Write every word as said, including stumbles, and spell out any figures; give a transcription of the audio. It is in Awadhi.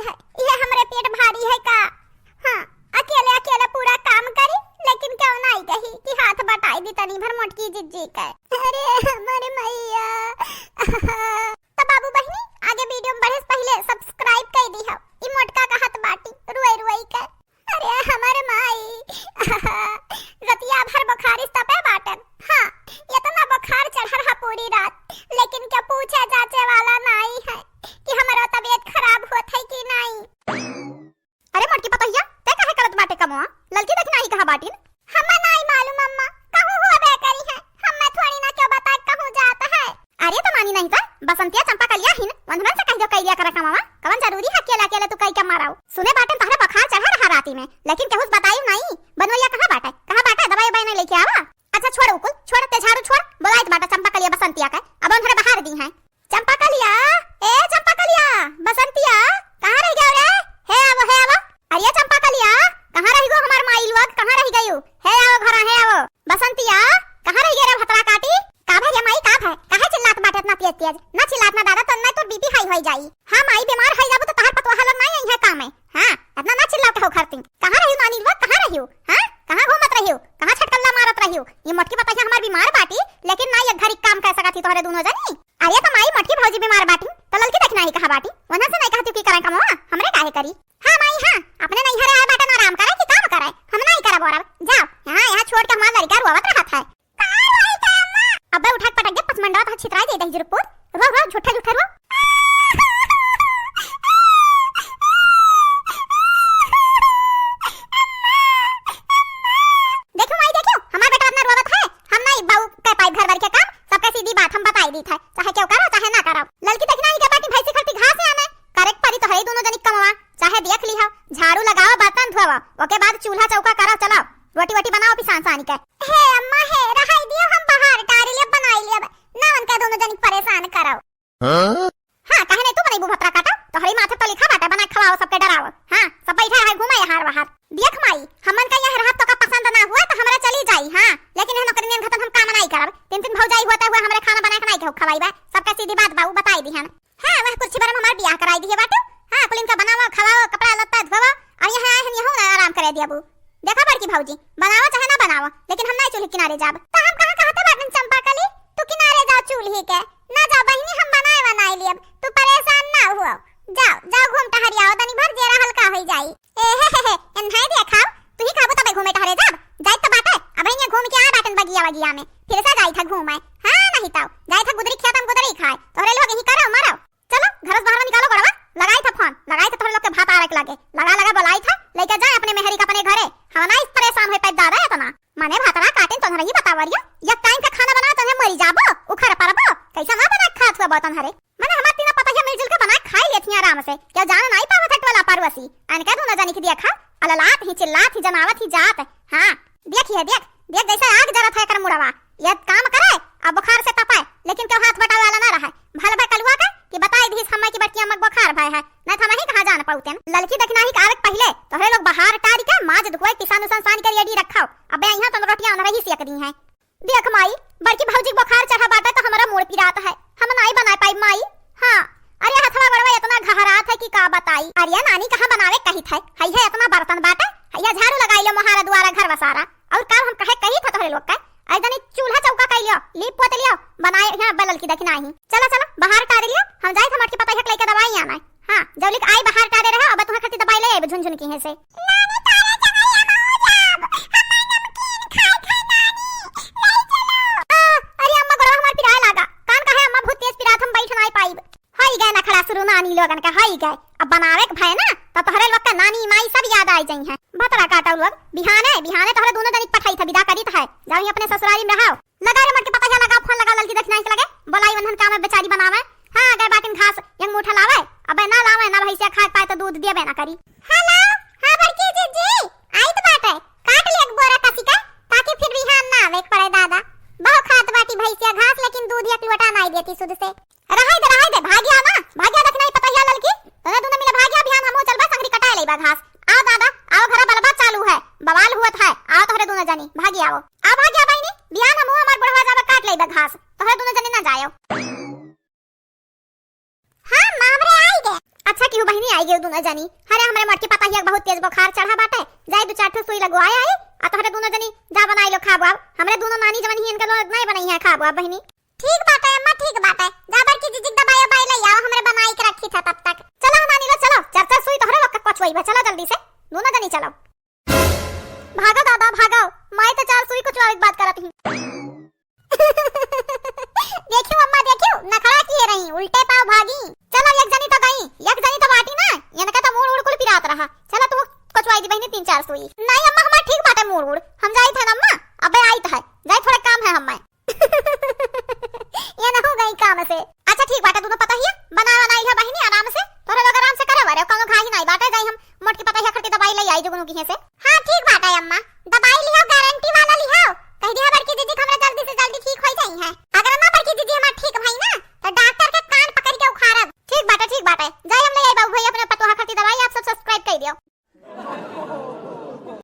है, ये हमरे पेट भारी है का? हाँ, अकेले अकेले पूरा काम करी, लेकिन केहू नाई कही कि हाथ बटाई दी तनी भर मोटकी जिज्जी के। अरे हमर मैया। तो बाबू बहिनी, आगे video में बढ़े से पहिले subscribe कर दी हो। ई मोटका कहत बाटी, रुई रुई के। अरे हमर माई। रतिया भर बुखारिस तपे बाटन। हाँ, इतना बुखार चढ़ल हा पूरी रात, लेकिन केहू पूछे जांचे वाला नाई है कि हमरो तबीयत खराब होत है कि नाई। अरे मोटकी पतोहिया, ते काहे करत बाटे कमवा? ललकी दखिनाही कहाँ बाटिन? हम्मे नाई मालूम अम्मा, कहूँ होबे करी है। हम्मे थोड़ी ना केहू बता कहूँ जात है। अरे तो मानी नहीं तो बसंतिया चंपा कलिया हिन, वंदनन से कह दो कइलिया करे कमवा। कवन जरूरी है अकेले अकेले तू कई के माराऊ? सुने बाटन तहरा बुखार चढ़ा रहा राती में, लेकिन केहू से बतायू नाई। बनवैया कहाँ बाटे? कहाँ बाटे? दवाई उवाई नहीं लेके आवा? अच्छा छोड़ उकुल, छोड़ ते झाड़ू छोड़, बोलाइत बाटा चंपा कलिया बसंतिया के, अब उन्हरे बाहर दी हैं। चंपा कलिया, ए चंपा कलिया, बसंतिया, कहाँ रह गयो रे? हे आवो, हे आवो। अरे चंपा कलिया, कहाँ रह गयो हमार माई लोग, कहाँ रह गयो? हे आवो घरा, हे आवो। बसंतिया, कहाँ रह गयो रे भतरा काटी? का भय रे माई, का भय? काहे चिल्लात बाटे इतना तेज तेज? ना चिल्लात ना दादा, तो ना तो BP high होई जाई। हाँ माई, बीमार होई जाबू तो तहार पतोहा लोग ना आई है काम में। हाँ, इतना ना चिल्लात हो खरती। कहाँ रहियो नानी लोग, कहाँ रहियो? हाँ, कहाँ घूमत रहियो? कहाँ छटकल्ला मारत रहियो? ये मोटकी पतोहिया हमार बीमार बाटी, लेकिन ना एक घड़ी काम कर सकत ही तोहरे दोनों जनी। अरे तो माई मोटकी भौजी बीमार बाटी, तो ललकी दखिनाही कहाँ बाटी? वनन से नहीं कहती कि करें कमवा, हमरे काहे करी? हाँ माई हाँ, अपने नैहरे आए बाटन आराम करे कि काम करे? हम नहीं करब औरब। जाओ, यहाँ, यहाँ छोड़ के हमार लड़का रोवत रहत है। अबे उठा के पटक दे, पचमंडवा तो छितरा जाई दही जरूर। रो, रो, झूठा, झूठा रो। देखो माई, देखो, हमार बेटा इतना रोवत है, हम नहीं बाऊ कह पाई घर वर के काम, सबके सीधी बात हम बताई दी थे, चाहे क्यों करो, चाहे ना करो। ललकी देखना ही के बाटी भैंसी खलती घास है आने, करे के परी तो है दोनों जनी कमवा, चाहे देख ली हो, झाड़ू लगाओ, बर्तन धोवो, ओके बाद चूल्हा चौका करो, चलो, रोटी वोटी बनाओ पिसान सानी के। हे अम्मा हे, रहाई दियो, हम बाहर टारी लेब, बनाई लेब, ना उनके दोनों जनी परेशान करो। हाँ? हाँ, काहे नहीं तू बनैबू भतरा काटा? तोहरी माथे तो लिखा बाटे, बना के खवाओ, सबके डराओ। हाँ, सब बैठा है घूमे यहाँ वहाँ। देख माई, हमन का यहाँ रहत तो का पसंद ना हुआ तो हमरा चली जाई, हाँ, लेकिन यह नौकरी नियन घतन हम काम नहीं करब। तीन तीन भौजाई होते हुए हमरे खाना बना के नहीं केहू खवाई बा। सबके सीधी बात बाऊ बताई दी हम। हाँ, वह कुर्सी पर हमार बियाह कराई दिए बाटे। हाँ, कुल इनका बनावा, खवाओ, कपड़ा लत्ता धोवा, और यहाँ आए हम यहू ना आराम करे दियाबू। देखा बड़की भौजी, बनावा चाहे ना बनावा, लेकिन हम नहीं चूल्हे किनारे जाब। तो हम कहाँ कहते बाटन चंपा कली, तू किनारे जा चूल्हे के, ना जा बहिनी, हम बनाए बनाए लियब, तू परेशान ना हुआ। जाओ, जाओ घूम टहरी आओ, तनी भर जेरा हल्का होई जाई। ए हे हे हे, एन्हाई देखाओ, तू ही खाबू तबे घूमे टहरे जाब। जाइत तो बाटे, अब इन्हें घूम के आ बाटन बगिया वगिया में, फिर से जाइत है घूमे। हाँ, नहीं ताऊ, जाइत है गुदरी खेत में गुदरी खाए, तोहरे लोग यही करो मरो। चलो, घर से बाहर निकालो गोड़वा, लगाई था फोन, लगाई था तोहरे लोग के भात आवे के लगे, लगा लगा बोलाई था, लेके जाए अपने मेहरी का अपने घरे, हम ना इस परेशान होए पैदा रहे इतना। मने भातरा काटिन तोहरे ही बतावरियो, एक टाइम का खाना बनाओ तोहरे मरी जाबो, उखड़ परबो, कैसा ना बना के खात हुआ बतन हरे। मने हमार तीनों पतहिया मिलजुल के बना के खाई लेत ही आराम से, क्यों जान नहीं पावत है टोला पड़ोसी। अनके दोनों जनी के दिया खा, अललात ही चिल्लात ही जनावत ही जात। हाँ, देख ही है, देख, देख जैसे आग जरत है एकर मुड़वा। ये काम करे, अब बुखार से तपाए, लेकिन क्यों हाथ बटावे वाला ना रहे। भल भय कलुआ के कि बताई दीस हम्मे की बड़की अम्मा के बुखार भय है, नहीं तो हम ही कहाँ जान पाउतेन। ललकी दखिनाही के आवे के पहिले तोहरे लोग बाहर टारी के माज धोए, पिसान उसान सान के ready रखाओ। अबे यहाँ तो रोटियां उन्हरे ही सेक दी हैं। देख माई, बड़की भौजी के बुखार चढ़ा बाटे तो हमरा मूड़ पिरात है, हम नाई बनाए पाई माई। हाँ, अरे हथवा गोड़वा इतना घहरात है कि का बताई। अरे नानी कहाँ बनावे कहित है, है है इतना बर्तन बाटे, है झाड़ू लगाई लो मोहारा दुआरा घर वसारा, और काम हम कहे कहित है तोहरे लोग का, आई जनी चूल्हा चौका कई लियो, लीप पोत लियो, बनाए यहाँ बलल की दखिनाही। चलो चलो बाहर टारे लियो, हम जाई थे मोटकी पतोहिया के लेके दवाई आना है। हाँ, जौलिक आई बाहर टारे रहो, अब तुहां खती दवाई ले आइब झुनझुन की है से। नानी, तारे जगह हम हो जाब। हमें नमकीन खाए खाए नानी, ले चलो। आ, अरे अम्मा, गोड़वा हमार पिराए लागा। कान कहे अम्मा, बहुत तेज पिरात, हम बैठ नाई पाइब। हई गए नखड़ा शुरू नानी लोगन का, हई गए। अब बनावे के भय ना, तो तोहरे लोग का नानी माई सब याद आई जाई हैं। भतरा काटो लोग, बिहाने, बिहाने तोहरे दोनों जनी पठाई था, विदा करी था, जाओ ही अपने ससुरारी में रहो। लगा रे मोटकी पतोहिया, लगा फोन, लगा ललकी दखिनाही के लगे, बोलाई वंधन काम में बेचारी बनावे। हाँ, गए बाटिन घास, यंग मुठा लावे, अबे ना लावे, ना भैंसिया खाए पाए तो दूध देबे ना करी। हेलो, हाँ बड़की जिज्जी, आई तो बाटे, काट ले एक बोरा कसी का, ताकि फिर बिहान ना आवे के पड़े दादा। बहु खात बाटी भैंसिया घास, लेकिन दूध एक लोटा नाई देती सुध से। रहाई दे, रहाई दे, भाग्या ना, भाग्या दखिनाही पतोहिया ललकी, तोहरे दोनों मिले भाग्या, बिहान हमहू चलबा संगरी कटाए लेबा घास। आओ दादा, आओ घरा बलबा चालू है, बवाल हुआ था, आओ तोहरे दोनों जनी, भागी आओ। आ भाग्या बहिनी, बिहान हमहू हमार बुढ़वा जाबा काट लेबा घास, तोहरे दोनों जनी ना जायो। हाँ, मामरे आई गए। अच्छा, केहू बहिनी आई ये दुनो जनी, अरे हमरे मोटकी पतोहिया के बहुत तेज बुखार चढ़ा बाटे, जाई दू चार ठो सुई लगवाए आई, आ तोहरे दुनो जनी जा बनाई लो खाबो। अब हमरे दुनो नानी जवन ही इनके लोग नहीं बनइहैं खाबो अब बहिनी। ठीक बाटे अम्मा, ठीक बाटे, जा बड़की जीजी के दवाई उवाई ले आओ, हमरे बनाई के रखी था तब तक। चलो नानी लो चलो, चार चार सुई तोहरे लोग के कचवई बा, चलो जल्दी से दुनो जनी चलो। भागो दादा भागो, माई तो चार सुई कचवावे के बात करत ही। देखियो अम्मा देखियो, नखड़ा किहे रही, उल्टे पाँव भागी। चलो एक जनी तो गई, एक जनी तो बाटी ना, इनका तो मूड़ उड़ कुल पिरात रहा। चलो तू कचवाई दी बहिनी तीन चार सुई। नहीं अम्मा हमार ठीक बाटे मूड़ उड़, हम जाइत है ना अम्मा, अबे आइत है, जाई थोड़ा काम है हमें। ये ना हो गई काम से। अच्छा ठीक बाटे, दुनो पतोहिया बना बनाई है बहिनी आराम से, तोहरे लोग आराम से करे वारे, कौनो घाही नहीं बाटे, जाई हम मोटकी पतोहिया खरती दवाई ले आई जुगनू किहे से।